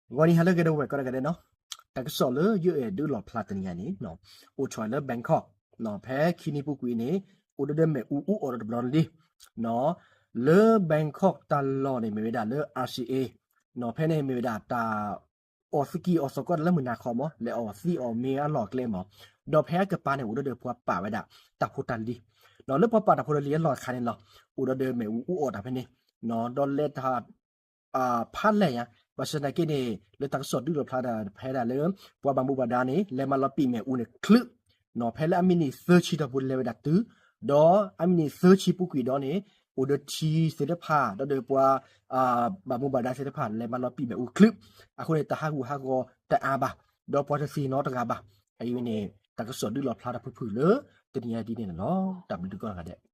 ဂီၤနံၤဟါလၢအဂ့ၤ ဒီပုၢ်ဝဲၢ်ကိးဂၤဒဲးနီၤ, တၢ်ကစီၣ်လၢယအဲၣ်ဒုးလီၣ်ဖျါတနံၤအံၤန့ၣ် အိၣ်ထီၣ်လၢ Bangkok ဖဲခံနံၤပူၤကွံာ်န့ၣ် အိၣ်ဒီးမ့ၣ်အူအူအီၣ်ဒီးတဘျီလံ လၢ Bangkok တၢ်လီၢ်န့ၣ် မ့ၢ်ဝဲဒၣ်လၢ R C A ဖဲန့ၣ်မ့ၢ်ဝဲဒၣ်တၢ် အီၣ်သကံၢ်အီၣ်သကိးတၢ်လၢမုၢ်နၤခီမး လဲၤအီၣ်သံအီၣ်မ့ၤအလီၢ်အကျဲမး, ဒီးဖဲအကပၤန့ၣ် အိၣ်ဒီးပှၤပာ်ဝဲဒၣ် တၢ်ဖိတၢ်လံၤ, လၢပှၤပာ်တၢ်ဖိတၢ်လံၤအလီၢ်အခါန့ၣ်လီၤ, အိၣ်ဒီးမ့ၣ်အူအူအီၣ်တၢ်ဖဲန့ၣ်, ဒီးလဲၤတၢ် ဖးလဲၢ်ညါ, ဘၣ်ဆၣ်သနာ်က့န့ၣ် လၢတၢ်ကစီၣ်ဒုးလီၣ်ဖျါဒၣ်ဖဲဒၣ်လၢ ပှၤဘၣ်မူဘၣ်ဒါန့ၣ် လဲၤမၤလီၤပံာ်မ့ၣ်အူန့ၣ်ချုး, ဖဲလၢအမံးနံးသၢဆံတီၢ်ပူၤလဲၤဝဲဒၣ်တုၤ, ဒီးအမံးနံးသၢဆံပူၤကွံာ်ဒီးန့ၣ် အိၣ်ဒီးထံသ့ၣ်တဖၣ် ဒီးဒီးပှၤ ဘၣ်မူဘၣ်ဒါသ့ၣ်တဖၣ် လဲၤမၤလီၤပံာ်မ့ၣ်အူချုး, အဃိန့ၣ် တၢ်ဟးဂူာ်ဟးဂီၤတအါဘၣ်, ဒီးပှၤတသံနီတဂၤဘၣ်, အအံၤန့ၣ် တၢ်ကစီၣ်ဒုးလီၣ်ဖျါတၢ်ဖုၣ်ဖုၣ်လၢ တနံၤအံၤဒ်န့ၣ်န့ၣ်လီၤ. တၢ်ဘျုးဒိၣ်ကိးဂၤဒဲး